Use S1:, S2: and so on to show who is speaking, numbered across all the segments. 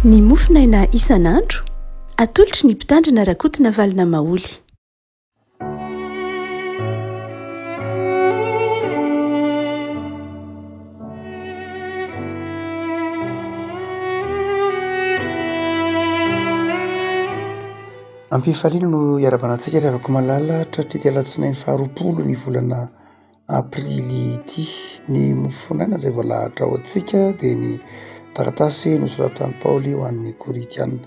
S1: Ny mofonaina isan'andro, atolotry ny Mpitandrina Rakotonavalona Maholy.
S2: Am-pifaliana no iarahabana antsika ry havako malala tratry ity alatsinainy faharoapolo ny volana aprily ity. Ny mofonaina izay voalahatra ho antsika dia ny taratasy nosoratan'i Paoly ho an'ny Korintiana.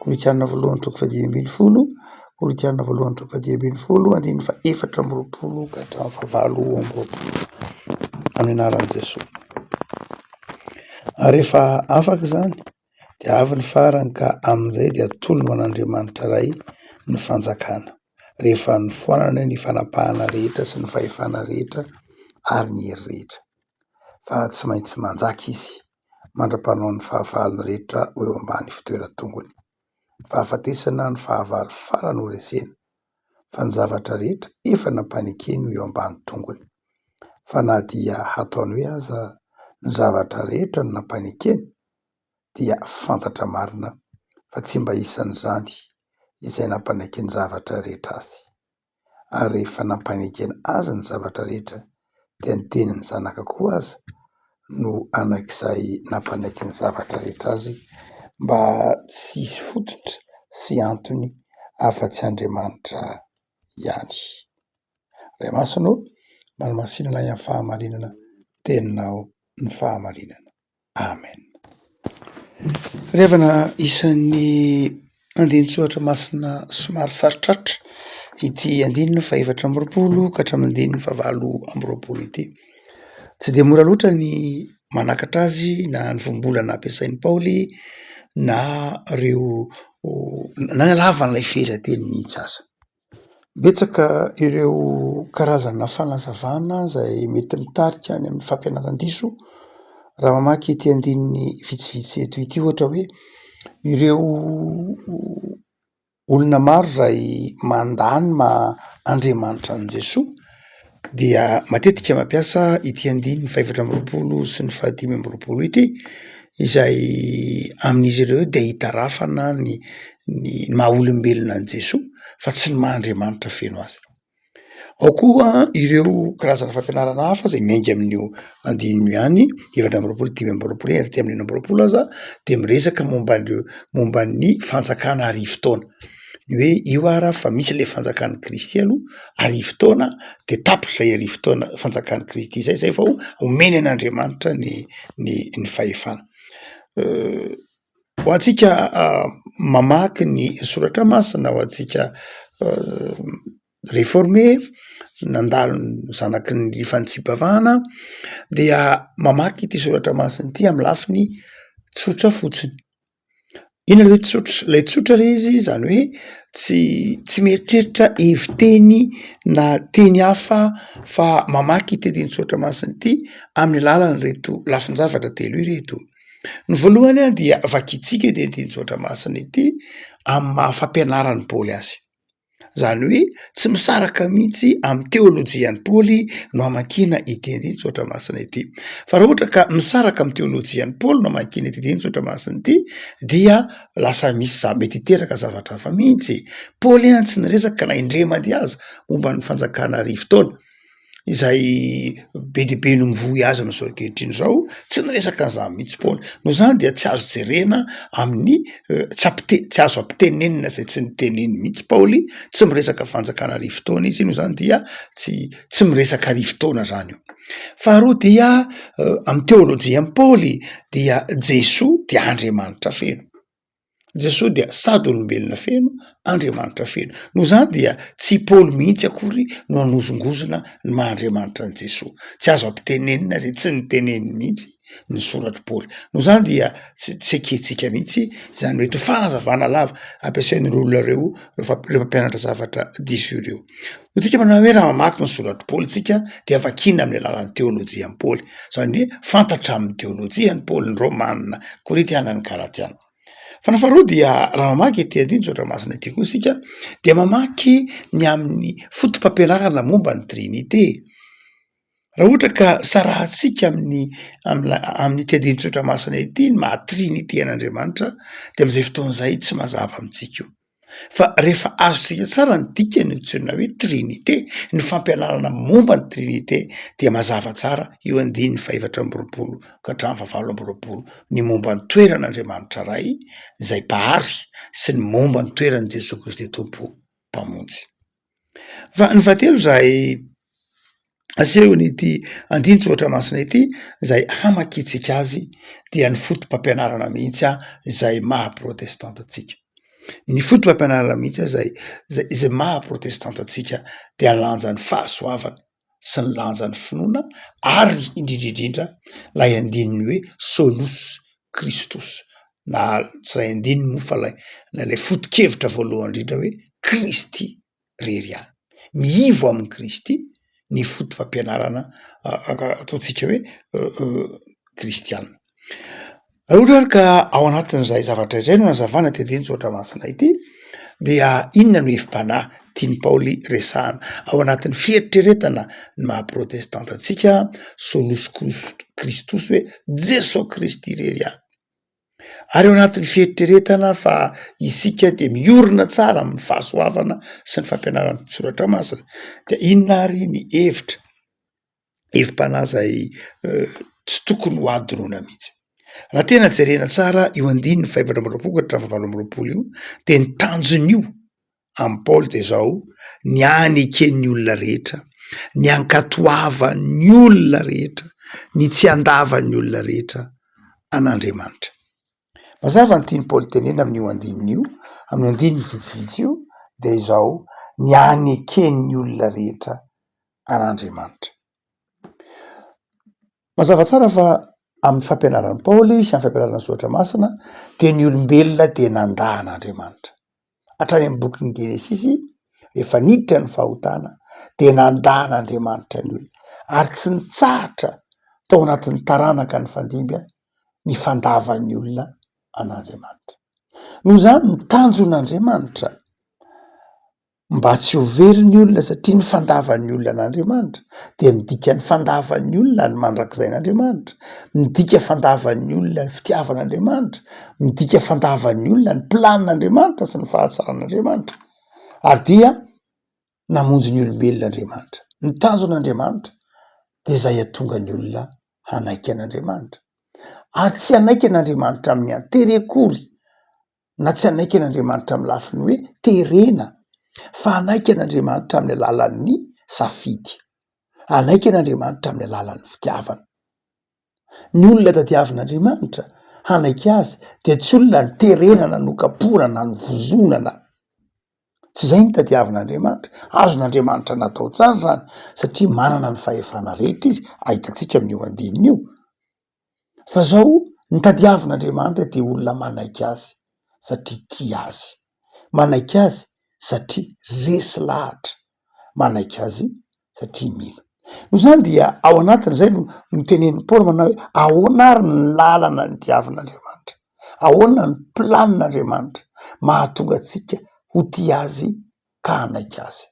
S2: Korintiana voalohany toko fahadimy ambin'ny folo, Korintiana voalohany toko fahadimy ambin'ny folo andininy faha-24 ka hatramin'ny faha-28. Amin'ny anaran'i Jesoa. Ary rehefa afaka izany dia avy ny farany ka amin'izay dia atolony ho an'Andriamanitra Ray ny fanjakana, rehefa nofoanana ny fanapahana rehetra sy ny fahefana rehetra ary ny hery rehetra, fa tsy maintsy manjaka izy mandra-panao ny fahavalony rehetra ho eo ambany fitoeran-tongony. Ny fahafatesana no fahavalo farany horesena, fa ny zavatra rehetra efa nampanekeny ho eo ambany tongony. Fa na dia hataony hoe aza ny zavatra rehetra no nampanekeny dia fantatra marina fa tsy mba isan'izany izay nampanaiky ny zavatra rehetra azy. Ary rehefa nampanekena azy ny zavatra rehetra dia ny tenin'ny Zanaka koa aza no anak'izay nampanaiky ny zavatra rehetra azy mba tsy hisy fototra sy antony afa-tsy Andriamanitra ihany. Ray Masina ô, manamasina anay amin'ny fahamarinana, teninao ny fahamarinana. Amen. Ry havana isan'ny andinin-tsoratra masina somary sarotrarotra ity andininy faha-24 ka hatramin'ny andininy faha-28 ity. Tsy dia mora loatra ny manakatra azy na ny voambolana ampiasain'i Paoly na ireo na ny halavan'ilay fehezanteny mihitsy aza. Betsaka ireo karazana fanazavana izay mety mitarika any amin'ny fampianaran-diso raha mamaky ity andininy vitsivitsy eto ity ohatra hoe ireo olona maro izay mandà ny maha Andriamanitra an'i Jesoa dia matetika mampiasa ity andininy faha-24 sy ny faha-25 ity izay amin'izy ireo dia itarafana ny ny maha olombelona an'i Jesoa fa tsy ny maha Andriamanitra feno azy. Ao koa ireo karazana fampianarana hafa izay miainga amin'io andininy io ihany, 24, 25 ary aty amin'ny 26 aza dia miresaka momba an'ireo momba ny fanjakana arivo taona. Ny hoe io ara fa misy le fanjakan'i Kristy aloha arivo taona de tapitra izay arivo taona fanjakan'i Kristy izay, zay vao omeny an'Andriamanitra ny ny ny fahefana. Ho antsika mamaky ny soratra masina, ho antsika reforme nandalo ny zanaky ny fanitsipavahana dia mamaky ity soratra masina ity amin'ny lafiny tsotra fotsiny. Inona le hoe tsotra? Ilay tsotra le izy zany hoe tsy tsy mieritreritra hevi-teny na teny hafa fa mamaky ity andinin-tsoratra masina ity amin'ny alalan'ireto lafin-javatra telo ireto. Ny voalohany a dia vakintsika ity andinin-tsoratra masina ity amin'ny maha fampianaran'i Paoly azy, zany hoe tsy misaraka mihitsy amin'ny teôlôjian'i Paoly no amakiana ity andinin-tsoratra masina ity, fa raha ohatra ka misaraka amin'ny teôlôjian'i Paoly no amakiana ity andinin-tsoratra masina ity dia lasa misy za- mety hiteraka zavatra hafa mihitsy. Paoly an tsy niresaka na indray mandeha aza momba ny fanjakana arivo taona. izay be dia be no mivoy azy amin'izao ankehitriny izao, tsy niresaka an'izany mihitsy Paoly, noho izany dia tsy azo jerena amin'ny tsy ampite- tsy azo ampitenenina izay tsy niteneniny mihitsy Paoly, tsy miresaka fanjakana arivo taona izy noho izany dia tsy tsy miresaka arivo taona zany io. Faharoa dia amin'ny teôlôjian'i Paoly dia Jesoa dia Andriamanitra feno. Jesoa dia sady olombelona feno, Andriamanitra feno. Noho izany dia tsy i Paoly mihitsy akory no hanozongozona ny maha Andriamanitra an'i Jesoa. Tsy azo ampitenenina izay tsy niteneniny mihitsy ny soratr'i Paoly. Noho izany dia tsy tsy ekentsika mihitsy izany mety ho fanazavana lava ampiasain'ireo olona ireo, ireo ireo mpampianatra zavatra diso ireo. Hoy tsika manao hoe raha mamaky ny soratr'i Paoly tsika dia vakiana amin'ny alalan'ny teôlôjian'i Paoly, zany hoe fantatra amin'ny teôlôjian'i Paoly ny Rômana, Korintiana, ny Galatiana. Fa ny faharoa dia raha mamaky ity andinin-tsoratra masina ity koa isika dia mamaky ny amin'ny foto-pampianarana momba ny Trinite. Raha ohatra ka sarahantsika amin'ny am'la- amin'ity andinin-tsoratra masina ity ny maha trinite an'Andriamanitra de am'zay fotoana zay tsy mazava amintsika io. Fa rehefa azontsika tsara ny dikany antsoina hoe trinite, ny fampianarana momba ny trinite dia mazava tsara io andininy fahefatra amby roapolo ka hatramin'ny fahavalo amby roapolo ny momba ny toeran'Andriamanitra Ray izay mpahary sy ny momba ny toeran'i Jesoa Kristy Tompo mpamonjy. Fa ny fahatelo izay asehon'ity andinin-tsoratra masina ity izay hamakiantsika azy dia ny foto-pampianarana mihitsy izay maha protestanta antsika. Ny foto-pampianarana mihitsy izay izay izay maha protestanta antsika dia lanjan'ny fahasoavana sy ny lanjan'ny finoana ary indrindra indrindra ilay andininy hoe solus Christus na tsy ilay andininy moa fa ilay ilay foto-kevitra voalohany indrindra hoe Kristy rery ihany. Miivo amin'i Kristy ny foto-pampianarana ataontsika hoe kristiana. Raha ohatra ary ka ao anatin'izay zavatra izay no anazavana ity andinin-tsoratra masina ity dia inona no hevi-panahy tian'i Paoly resahana ao anatin'ny fieritreretana ny maha protestanta antsika solus Christus hoe Jesoa Kristy irery ihany. Ary ao anatin'ny fieritreretana fa isika dia miorina tsara amin'ny fahasoavana sy ny fampianaran'ny soratra masina dia inona ary ny hevitra, hevi-panahy izay tsy tokony ho adinoina mihitsy. Raha tena jerena tsara io andininy fahefatra amby roapolo ka hatramin'ny fahavalo amby roapolo io dia ny tanjon'io amin'i Paoly dia izao, ny haneken'ny olona rehetra, ny hankatoavan'ny olona rehetra, ny tsy handavan'ny olona rehetra an'Andriamanitra. Mazava ny tian'i Paoly tenena amin'io andininy io, amin'ny andininy vitsivitsy io, dia izao, ny haneken'ny olona rehetra an'Andriamanitra. Mazava tsara fa amin'ny fampianaran'i Paoly sy amin'ny fampianaran'ny Soratra Masina dia ny olombelona dia nandà an'Andriamanitra. Hatrany amin'ny bokin'ny Genesisy, rehefa niditra ny fahotana dia nandà an'Andriamanitra ny olona ary tsy nitsahatra tao anatin'ny taranaka nifandimby ny fandavan'ny olona an'Andriamanitra. Noho izany ny tanjon'Andriamanitra Mba tsy ho very ny olona satria ny fandavan'ny olona an'Andriamanitra dia midika ny fandavan'ny olona ny mandrakizain'Andriamanitra, midika fandavan'ny olona ny fitiavan'Andriamanitra, midika fandavan'ny olona ny planin'Andriamanitra sy ny fahatsaran'Andriamanitra ary dia namonjy ny olombelona Andriamanitra. Ny tanjon'Andriamanitra dia izay hahatonga ny olona hanaiky an'Andriamanitra ary tsy hanaiky an'Andriamanitra amin'ny an-tery akory na tsy hanaiky an'Andriamanitra amin'ny lafiny hoe terena fa hanaiky an'Andriamanitra amin'ny alalan'ny safidy, hanaiky an'Andriamanitra amin'ny alalan'ny fitiavana. Ny olona tadiavin'Andriamanitra hanaiky azy dia tsy olona noterena na nokapohina na novozonana, tsy izay no tadiavin'Andriamanitra, azon'Andriamanitra natao tsara izany satria manana ny fahefana rehetra izy, ahitantsika amin'io andininy io. Fa zao, ny tadiavin'Andriamanitra dia olona manaiky azy satria tia azy, manaiky azy satria resy lahatra, manaiky azy satria mino. Noho izany dia ao anatin'izay no notenenin'i Paoly manao hoe ahoana ary ny lalana nodiavin'Andriamanitra, ahoana ny planin'Andriamanitra mahatonga antsika ho tia azy ka hanaiky azy.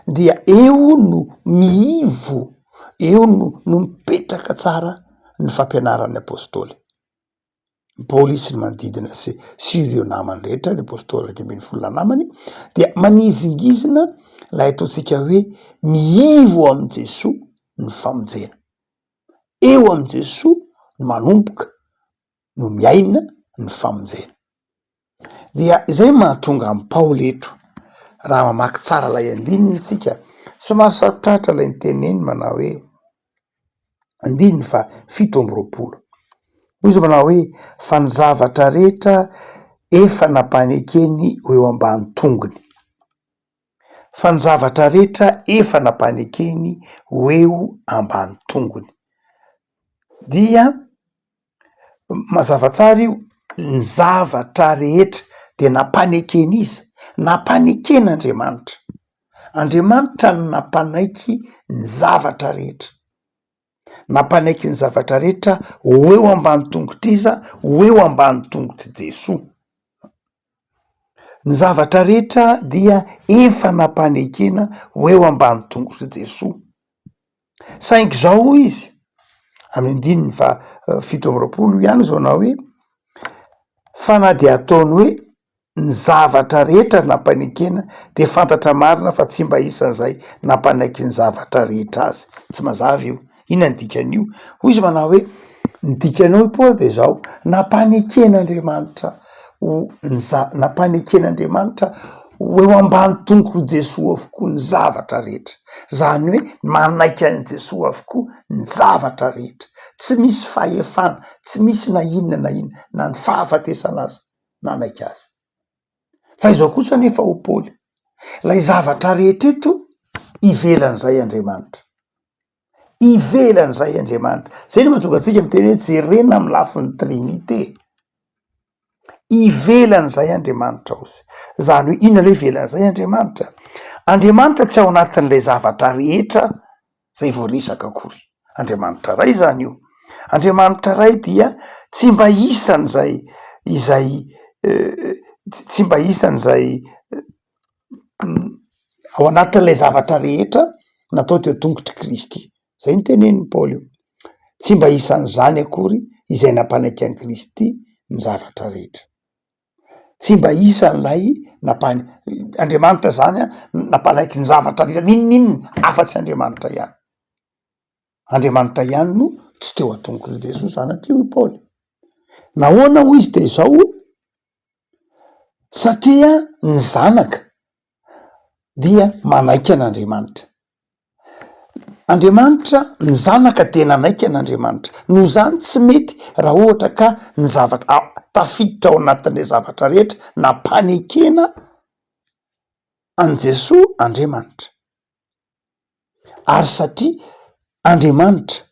S2: dia eo no miivo, eo no no mipetraka tsara ny fampianaran'ny apostoly. Paoly sy ny manodidina sy sy ireo namany rehetra, ny apostoly 11 lahy namany dia manizingizina ilay ataontsika hoe miivo amin'i Jesoa ny famonjena. Eo amin'i Jesoa no manomboka no miaina ny famonjena. Dia izay mahatonga an'i Paoly eto, raha mamaky tsara ilay andininy isika, somary sarotratra ilay niteneniny manao hoe, andininy faha 27, hoy izy manao hoe, fa ny zavatra rehetra efa nampanekeny ho eo ambany tongony, fa ny zavatra rehetra efa nampanekeny ho eo ambany tongony, dia Mazava tsara io, ny zavatra rehetra dia nampanekena iza? Nampaneken'Andriamanitra. Andriamanitra no nampanaiky ny zavatra rehetra. Nampanaiky ny zavatra rehetra ho eo ambany tongotr'iza? Ho eo ambany tongotr'i Jesoa. Ny zavatra rehetra dia efa nampanekena ho eo ambany tongotr'i Jesoa. Saingy izao hoy izy, amin'ny andininy faha 27 ihany izao na hoe, fa na dia ataony hoe ny zavatra rehetra nampanekena dia fantatra marina fa tsy mba isan'izay nampanaiky ny zavatra rehetra azy. Tsy mazava io. Inona ny dikan'io? Hoy izy manao hoe, ny dikan'io hoy Paoly dia izao, nampaneken'Andriamanitra ho ny za- nampaneken'Andriamanitra ho eo ambany tongotr'i Jesoa avokoa ny zavatra rehetra. Zany hoe manaiky an'i Jesoa avokoa ny zavatra rehetra. Tsy misy fahefana, tsy misy na inona na inona, na ny fahafatesana aza nanaiky azy. Fa izao kosa anefa hoy Paoly, ilay zavatra rehetra eto ivelan'izay Andriamanitra. Ivelan'izay Andriamanitra. Zay no mahatonga antsika miteny hoe jerena amin'ny lafiny trinite. Ivelan'izay Andriamanitra ozy. Zany hoe inona le ivelan'izay Andriamanitra? Andriamanitra tsy ao anatin'ilay zavatra rehetra zay voaresaka akory. Andriamanitra Ray zany io. Andriamanitra Ray dia tsy mba isan'izay izay tsy mba isan'izay ao anatin'ilay zavatra rehetra natao teo tongotr'i Kristy. Zay no tenenin'i Paoly io. Tsy mba isan'izany akory izay nampanaiky an'i Kristy ny zavatra rehetra. Tsy mba isan'ilay nampany- Andriamanitra zany an, nampanaiky ny zavatra rehetra n'inon'inona afa-tsy Andriamanitra ihany. Andriamanitra ihany no tsy teo an-tongotr'i Jesoa zanak'io hoy Paoly. Nahoana hoy izy de izao? Satria ny zanaka dia manaiky an'Andriamanitra. Andriamanitra, ny zanaka dia nanaiky an'Andriamanitra. Noho izany tsy mety raha ohatra ka ny zavatra tafiditra ao anatin'ilay zavatra rehetra nampanekena an'i Jesoa Andriamanitra. Ary satria Andriamanitra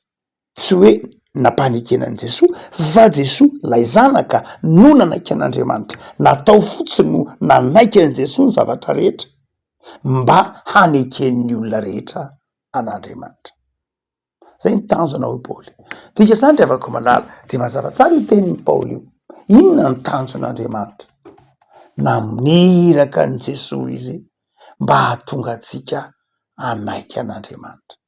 S2: tsy hoe nampanekena an'i Jesoa fa Jesoa lay zanaka no nanaiky an'Andriamanitra, natao fotsiny no nanaiky an'i Jesoa ny zavatra rehetra mba haneken'ny olona rehetra an'Andriamanitra. Zay ny tanjona hoy Paoly. Dika izany ry havako malala de mazava tsara io tenin'i Paoly io. Inona ny tanjon'Andriamanitra? Namiraka an'i Jesoa izy mba hahatonga antsika hanaiky an'Andriamanitra.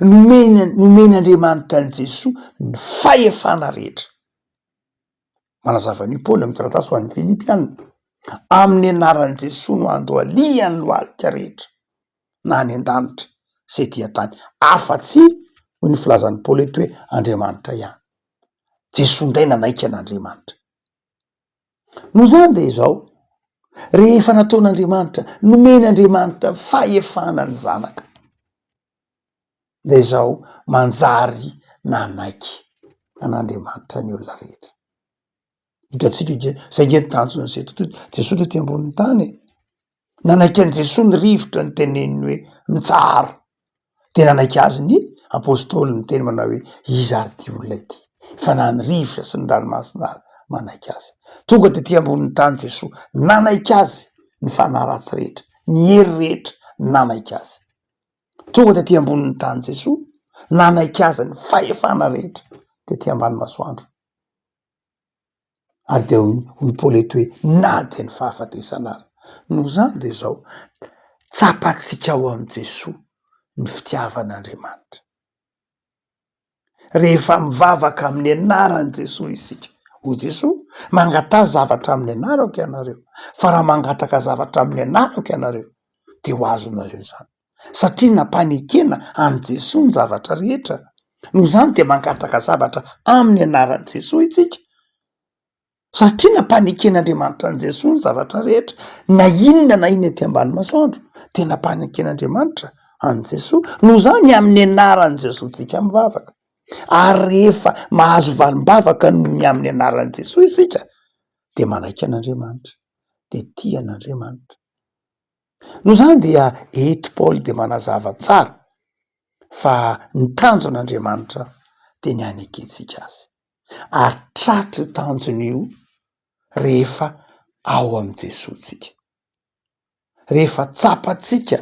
S2: Nomeny nomen'Andriamanitra an'i Jesoa ny fahefana rehetra. Manazava an'io Paoly amin'ny taratasy ho an'ny Filipiana. Amin'ny anaran'i Jesoa no andohalihan'ny lohalika rehetra, na any an-danitra sy ety an-tany, afa-tsy hoy ny filazan'i Paoly eto hoe Andriamanitra ihany. Jesoa indray nanaiky an'Andriamanitra. Noho izany dia izao, rehefa nataon'Andriamanitra, nomen'Andriamanitra fahefana ny Zanaka, dia izao manjary nanaiky an'Andriamanitra ny olona rehetra. Hitantsika ange, zay ange ny tanjon'i Jesoa, Jesoa tety ambonin'ny tany e. Nanaiky an'i Jesoa ny rivotra niteneniny hoe mitsahara, de nanaiky azy ny apôstôly niteny manao hoe iza ary ity olona ity fa na ny rivotra sy ny ranomasina ary manaiky azy. Tonga tety ambonin'ny tany Jesoa, nanaiky azy ny fanahy ratsy rehetra, ny hery rehetra nanaiky azy. Tonga tety ambonin'ny tany Jesoa, nanaiky azy ny fahefana rehetra tety ambany masoandro. Ary dia hoy hoy Paoly eto hoe na dia ny fahafatesana ary. Noho izany dia izao, tsapantsika ao amin'i Jesoa ny fitiavan'Andriamanitra. Rehefa mivavaka amin'ny anaran'i Jesoa isika, hoy Jesoa, mangataha zavatra amin'ny anarako ianareo, fa raha mangataka zavatra amin'ny anarako ianareo dia ho azonareo izany. Satria nampanekena an'i Jesoa ny zavatra rehetra. Noho izany dia mangataka zavatra amin'ny anaran'i Jesoa isika. Satria nampaneken'Andriamanitra an'i Jesoa ny zavatra rehetra, na inona na inona ety ambany masoandro dia nampaneken'Andriamanitra an'i Jesoa. Noho izany amin'ny anaran'i Jesoa tsika mivavaka. Ary rehefa mahazo valim-bavaka noho ny amin'ny anaran'i Jesoa isika dia manaiky an'Andriamanitra, dia tia an'Andriamanitra. Noho izany dia eto Paoly dia manazava tsara fa ny tanjon'Andriamanitra dia ny hanekentsika azy. Ary tratra io tanjona io rehefa ao amin'i Jesoa tsika. Rehefa tsapantsika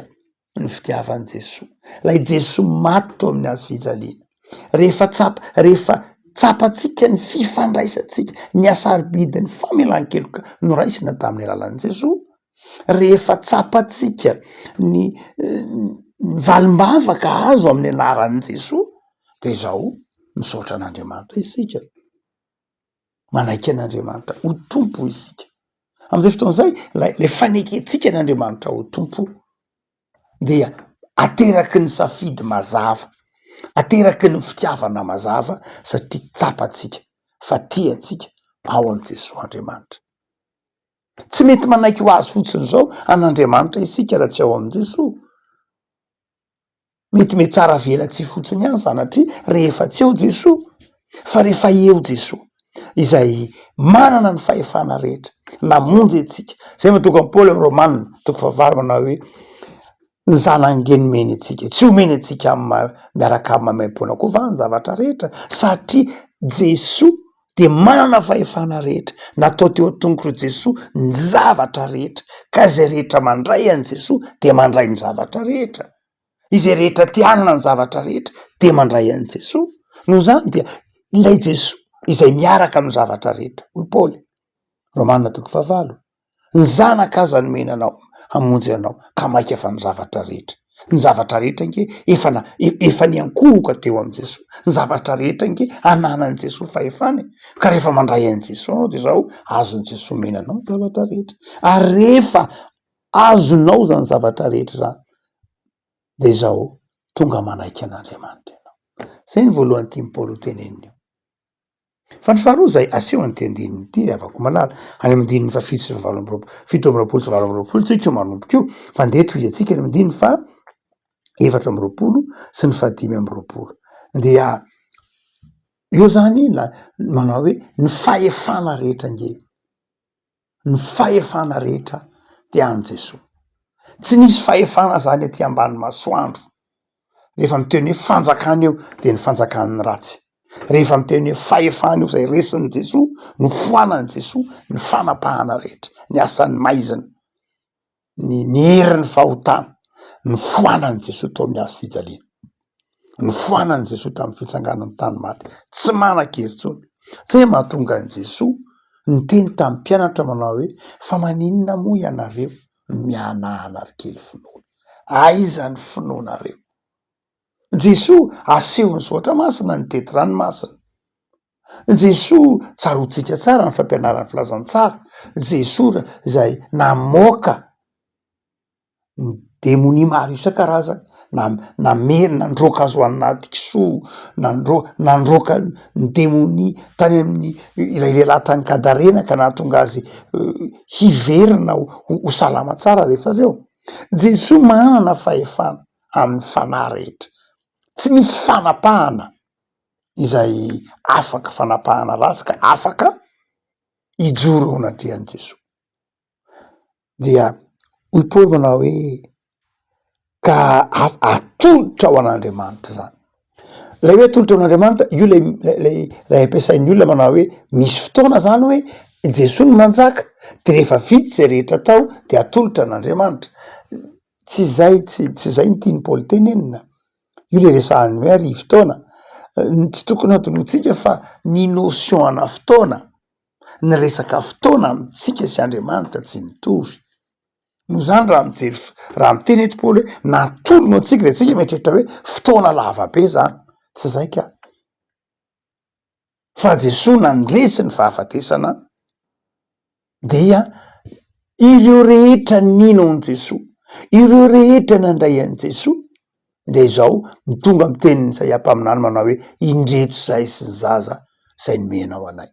S2: ny fitiavan'i Jesoa, ilay Jesoa maty teo amin'ny hazo fijaliana. Rehefa tsapa, rehefa tsapantsika ny fifandraisantsika, ny hasarobidin'ny famelan-keloka noraisina tamin'ny alalan'i Jesoa, rehefa tsapantsika ny. Ny valim-bavaka azo amin'ny anaran'i Jesoa de izao, misaotra an'Andriamanitra isika, manaiky an'Andriamanitra ho Tompo isika. Am'izay fotoana izay, lay le fanekentsika an'Andriamanitra ho Tompo dia ateraky ny safidy mazava, ateraky ny fitiavana mazava satria tsapantsika fa tia antsika ao amin'i Jesoa Andriamanitra. Tsy mety manaiky ho azy fotsiny izao an'Andriamanitra isika raha tsy ao amin'i Jesoa. Mety mihatsara velatsihy fotsiny ihany sanatria rehefa tsy eo Jesoa, fa rehefa eo Jesoa izay manana ny fahefana rehetra, namonjy antsika. Zay mahatonga an'i Paoly amin'ny Romana toko fahavalo manao hoe ny zanany nge nomeny antsika, tsy omeny antsika amin'ny miaraka amin'ny maimaimpoana koa va ny zavatra rehetra satria Jesoa dia manana fahefana rehetra, natao teo an-tongotr'i Jesoa ny zavatra rehetra, ka izay rehetra mandray an'i Jesoa dia mandray ny zavatra rehetra, izay rehetra te hanana ny zavatra rehetra dia mandray an'i Jesoa, noho izany dia ilay Jesoa izay miaraka amin'ny zavatra rehetra, hoy Paoly, Romana toko fahavalo. Ny Zanaka aza nomena anao hamonjy anao ka maika fa ny zavatra rehetra. Ny zavatra rehetra ange efa na- efa niankohoka teo amin'i Jesoa. Ny zavatra rehetra ange ananan'i Jesoa fahefana e. Ka rehefa mandray an'i Jesoa anao de zao, azon'i Jesoa omena anao ny zavatra rehetra. Ary rehefa azonao zany zavatra rehetra zany de zao, tonga manaiky an'Andriamanitra ianao. Zay ny voalohany tian'i Paoly ho tenenina eo. Fa ny faharoa izay aseho an'ity andininy ity ry havako malala, any amin'ny andininy fahafito sy valo amby roapolo, 27 sy 28 tsika io manomboka io, fa andeha tohizantsika ny andininy faha 24 sy ny faha 25. Dia eo zany la manao hoe ny fahefana rehetra ange, ny fahefana rehetra dia an'i Jesoa. Tsy nisy fahefana zany aty ambany masoandro. Rehefa miteny hoe fanjakana eo dia ny fanjakan'ny ratsy. Rehefa miteny hoe fahefana eo izay resin'i Jesoa, nofoanan'i Jesoa ny fanapahana rehetra, ny asan'ny maizina, ny ny herin'ny fahotana, nofoanan'i Jesoa tao amin'ny hazo fijaliana. Nofoanan'i Jesoa tamin'ny fitsanganany tamin'ny maty. Tsy manan-kery intsony. Zay mahatonga an'i Jesoa niteny tamin'ny mpianatra manao hoe fa maninona moa ianareo no mihanahana ry kely finoana? Aiza ny finoanareo? Jesoa asehon'ny soratra masina ny tety ranomasina. Jesoa, tsaroantsika tsara ny fampianaran'ny filazantsara, Jesoa izay namoaka ny demonia maro isan-karazany, na- namerina nandroaka azy ho anaty kisoa, nandro- nandroaka ny demonia tany amin'ny ilay lehilahy tany Gadarena ka nahatonga azy hiverina ho salama tsara rehefa avy eo. Jesoa manana fahefana amin'ny fanahy rehetra, tsy misy fanapahana izay afaka, fanapahana ratsy ka afaka hijoro eo anatrehan'i Jesoa. Dia hoy Paoly manao hoe ka atolotra ho an'Andriamanitra izany. Ilay hoe atolotra ho an'Andriamanitra, io lay lay lay ampiasain'ny olona manao hoe misy fotoana zany hoe Jesoa no manjaka de rehefa vita zay rehetra atao de atolotra an'Andriamanitra. Tsy izay tsy tsy izay no tian'i Paoly tenenina, io le resahany hoe arivo taona, tsy tokony hadinointsika fa ny notion ana fotoana ny resaka fotoana amintsika sy Andriamanitra tsy mitovy. Noho izany raha mijery raha miteny eto Paoly hoe natolony ho antsika de tsika mieritreritra hoe fotoana lava be zany, tsy zay ka. Fa Jesoa nandresy ny fahafatesana dia ireo rehetra nino an'i Jesoa, ireo rehetra nandray an'i Jesoa dia izao ny tonga amin'ny tenin'i Isaia mpaminany manao hoe indreto izahay sy ny zaza izay nomenao anay.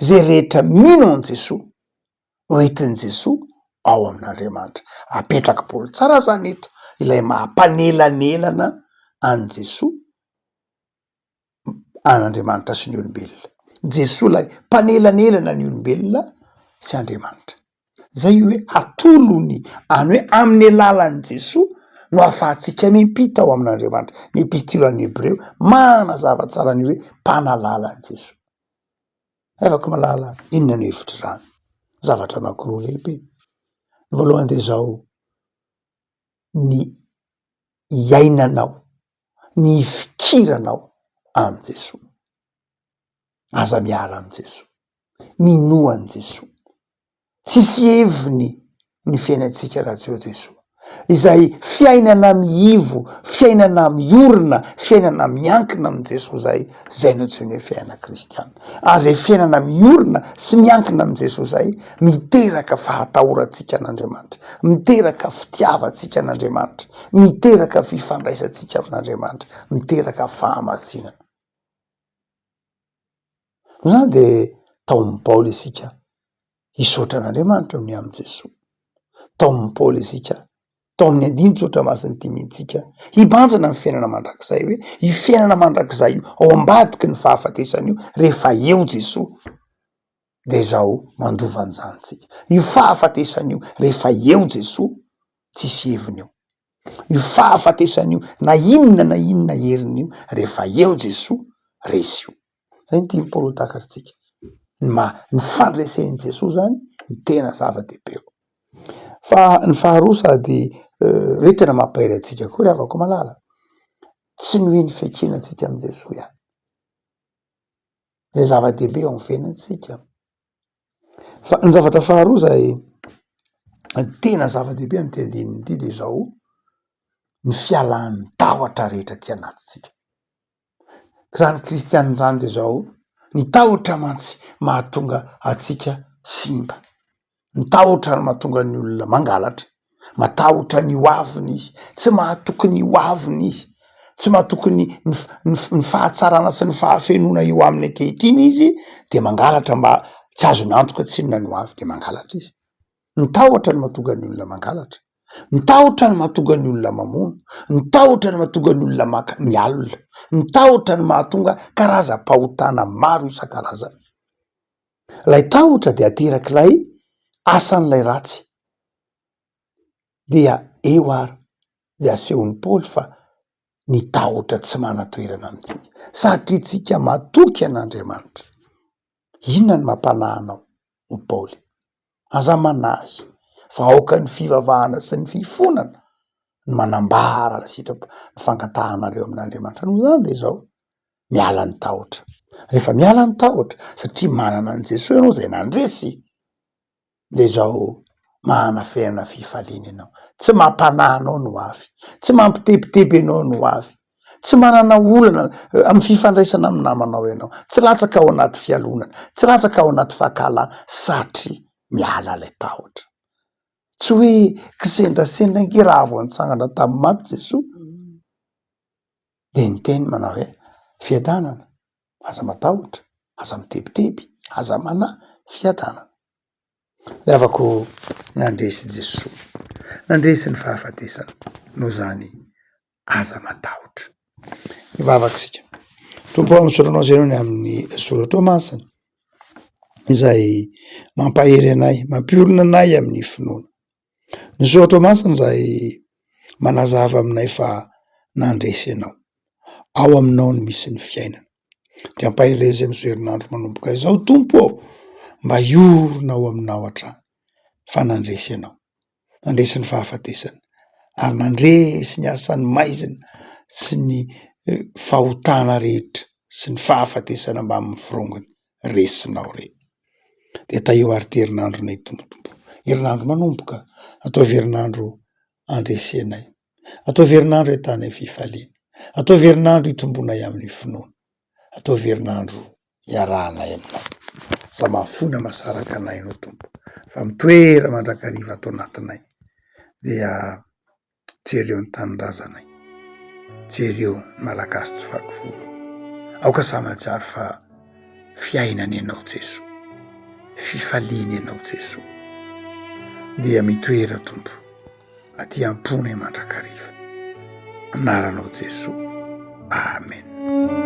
S2: Izay rehetra mino an'i Jesoa, hoentin'i Jesoa ao amin'Andriamanitra. Apetrak'i Paoly tsara izany eto ilay maha mpanelanelana an'i Jesoa an'Andriamanitra sy ny olombelona. Jesoa ilay mpanelanelana ny olombelona sy Andriamanitra. Zay io hoe hatolony any hoe amin'ny alalan'i Jesoa no ahafahantsika miampita ao amin'Andriamanitra. Ny epistily ho an'ny Hebreo manazava tsara ny hoe mpanalala an'i Jesoa. Havako malala, inona no hevitr'izany? Zavatra anankiroa lehibe. Ny voalohany dia izao, ny iainanao, ny hifikiranao amin'i Jesoa. Aza miala amin'i Jesoa. Minoa an'i Jesoa. Tsisy heviny ny fiainantsika raha tsy eo Jesoa. Izay fiainana miivo, fiainana miorina, fiainana miankina amin'i Jesoa izay, izay no antsoiny hoe fiainana kristiana. Ary izay fiainana miorina sy miankina amin'i Jesoa izay, miteraka fahatahorantsika an'Andriamanitra, miteraka fitiavantsika an'Andriamanitra, miteraka fifandraisantsika amin'Andriamanitra, miteraka fahamasinana. Noho izany dia taomin'i Paoly isika hisaotra an'Andriamanitra ny amin'i Jesoa. Taomin'i Paoly isika, tao amin'ny andinin-tsoratra masina ity mihitsy isika, hibanjina ny fiainana mandrakizay hoe io fiainana mandrakizay io ao ambadiky ny fahafatesana io rehefa eo Jesoa de izao mandova an'izany tsika. Io fahafatesana io rehefa eo Jesoa tsisy heviny io. Io fahafatesana io na inona na inona heriny io rehefa eo Jesoa resy io. Zay no tian'i Paoly ho takatritsika. Ny maha, ny fandresen'i Jesoa zany no tena zava-dehibe eo. Fa ny faharoa sady hoe tena mampahery antsika koa ry havako malala, tsy ny hoe ny fiaikena antsika amin'i Jesoa ihany, zay zava-dehibe eo amin'ny fiainantsika. Fa ny zavatra faharoa zay tena zava-dehibe amin'ity andininy ity de zao, ny fialan'ny tahotra rehetra aty anatintsika. Zany kristianina zany de zao, ny tahotra mantsy mahatonga antsika simba, ny tahotra no mahatonga ny olona mangalatra, matahotra ny ho aviny izy, tsy mahatoky ny ho aviny izy, tsy mahatoky ny ny fahatsarana sy ny fahafenoana eo aminy ankehitriny izy de mangalatra mba tsy azony antoka tsinona ny ho avy de mangalatra izy. Ny tahotra no mahatonga ny olona mangalatra, ny tahotra no mahatonga ny olona mamono, ny tahotra no mahatonga ny olona maka mialona, ny tahotra no mahatonga karazam-pahotana maro isan-karazany. Ilay tahotra dia aterak'ilay asan'ilay ratsy. Dia eo ary dia asehon'i Paoly fa ny tahotra tsy manan-toerana amintsika satria tsika matoky an'Andriamanitra. Inona no mampanahy anao? hoy Paoly. Aza manahy fa aoka ny fivavahana sy ny fifonana no manambara ny sitrapo, ny fangatahanareo amin'Andriamanitra. Noho izany dia izao, miala ny tahotra. Rehefa miala ny tahotra satria manana an'i Jesoa ianao izay nandresy de zao manana fiainana fifaliana ianao, tsy mampanahy anao ny ho avy, tsy mampitebiteby anao ny ho avy, tsy manana olana amin'ny fifandraisana amin'ny namanao ianao, tsy latsaka ao anaty fialonana, tsy latsaka ao anaty fankahalana satria miala ilay tahotra. Tsy hoe kisendrasendra ange raha vao nitsangana tamin'ny maty Jesoa de niteny manao hoe fiadanana. Aza matahotra, aza mitebiteby, aza manahy, fiadanana. Ry havako nandresy Jesoa, nandresy ny fahafatesana, noho izany aza matahotra. Hivavaka isika. Tompo ô, misaotra anao izay noho ny amin'ny soratrao masina, izay mampahery anay, mampiorina anay amin'ny finoana. Ny soratra masina izay manazava aminay fa nandresy ianao, ao aminao no misy ny fiainana. De ampaherezo amin'izao herinandro manomboka izao Tompo ô, mba hiorina ao aminao hatrany fa nandresy ianao, nandresy ny fahafatesana ary nandresy ny asan'ny maizina sy ny fahotana rehetra sy ny fahafatesana mbamin'ny forongony. resinao re. De tahio ary ty herinandronay Tompo Tompo, herinandro manomboka, ataovy herinandro andresenay, ataovy herinandro ahitanay fifaliana, ataovy herinandro hitomboanay amin'ny finoana, ataovy herinandro iarahanay aminao. Fa mahafoana mahasaraka anay ianao Tompo, fa mitoera mandrakariva ato anatinay, dia Jereo ny tanindrazanay, jereo ny Malagasy tsy vaky volo. Aoka samy hahatsiaro fa fiainana ianao Jesoa, fifaliana ianao Jesoa. Dia mitoera Tompo aty am-ponay mandrakariva. Anaranao Jesoa. Amen.